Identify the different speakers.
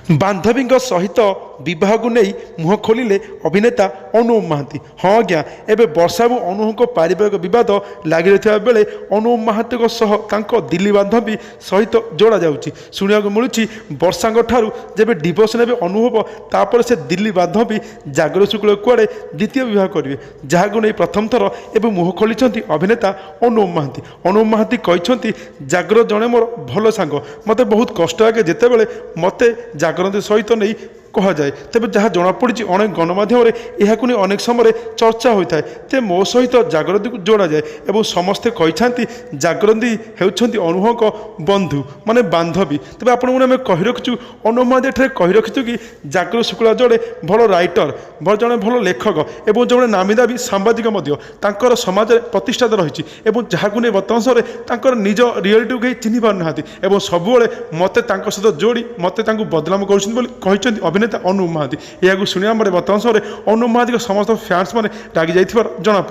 Speaker 1: ବାନ୍ଧବୀଙ୍କ ସହିତ ବିବାହକୁ ନେଇ ମୁହଁ ଖୋଲିଲେ ଅଭିନେତା ଅନୁଭବ ମହାନ୍ତି। ହଁ ଆଜ୍ଞା, ଏବେ ବର୍ଷା ଏବଂ ଅନୁଭବଙ୍କ ପାରିବାରିକ ବିବାଦ ଲାଗି ରହିଥିବା ବେଳେ ଅନୁଭବ ମହାନ୍ତିଙ୍କ ସହ ତାଙ୍କ ଦିଲ୍ଲୀ ବାନ୍ଧବୀ ସହିତ ଯୋଡ଼ା ଯାଉଛି। ଶୁଣିବାକୁ ମିଳୁଛି, ବର୍ଷାଙ୍କ ଠାରୁ ଯେବେ ଡିଭୋର୍ସ ନେବେ ଅନୁଭବ, ତାପରେ ସେ ଦିଲ୍ଲୀ ବାନ୍ଧବୀ ଜାଗର ଶୁକ୍ଳ କୁଆଡ଼େ ଦ୍ୱିତୀୟ ବିବାହ କରିବେ। ଯାହାକୁ ନେଇ ପ୍ରଥମ ଥର ଏବେ ମୁହଁ ଖୋଲିଛନ୍ତି ଅଭିନେତା ଅନୁଭବ ମହାନ୍ତି। ଅନୁଭବ ମହାନ୍ତି କହିଛନ୍ତି, ଜାଗର ଜଣେ ମୋର ଭଲ ସାଙ୍ଗ। ମୋତେ ବହୁତ କଷ୍ଟ ଲାଗେ ଯେତେବେଳେ ମୋତେ ଜାଗରନ୍ତି ସହିତ ନେଇ କୁହାଯାଏ। ତେବେ ଯାହା ଜଣାପଡ଼ିଛି, ଅନେକ ଗଣମାଧ୍ୟମରେ ଏହାକୁ ନେଇ ଅନେକ ସମୟରେ ଚର୍ଚ୍ଚା ହୋଇଥାଏ ଯେ ମୋ ସହିତ ଜାଗରନ୍ତିକୁ ଯୋଡ଼ାଯାଏ ଏବଂ ସମସ୍ତେ କହିଥାନ୍ତି ଜାଗରନ୍ତି ହେଉଛନ୍ତି ଅନୁଭବଙ୍କ ବନ୍ଧୁ, ମାନେ ବାନ୍ଧବୀ। ତେବେ ଆପଣଙ୍କୁ ଆମେ କହି ରଖୁଛୁ, ଅନୁଭବ ମହାନ୍ତି ଏଠାରେ କହି ରଖିଛୁ କି ଜାଗର ଶୁକ୍ଳା ଜଣେ ଭଲ ରାଇଟର, ଭଲ ଜଣେ ଭଲ ଲେଖକ ଏବଂ ଜଣେ ନାମୀ ଦାମୀ ସାମ୍ବାଦିକ ମଧ୍ୟ। ତାଙ୍କର ସମାଜରେ ପ୍ରତିଷ୍ଠାତା ରହିଛି ଏବଂ ଯାହାକୁ ନେଇ ବର୍ତ୍ତମାନ ସମୟରେ ତାଙ୍କର ନିଜ ରିଆଲିଟିକୁ କେହି ଚିହ୍ନି ପାରୁନାହାନ୍ତି ଏବଂ ସବୁବେଳେ ମୋତେ ତାଙ୍କ ସହିତ ଯୋଡ଼ି ମୋତେ ତାଙ୍କୁ ବଦନାମ କରୁଛନ୍ତି ବୋଲି କହିଛନ୍ତି ଅଭିନେତା ଅନୁଭବ ମହାନ୍ତି। ଏହାକୁ ଶୁଣିବା ପରେ ବର୍ତ୍ତମାନ ସମୟରେ ଅନୁଭବ ମହାନ୍ତିଙ୍କ ସମସ୍ତ ଫ୍ୟାନ୍ସ ମାନେ ରାଗି ଯାଇଥିବାର ଜଣାପଡ଼ୁଛି।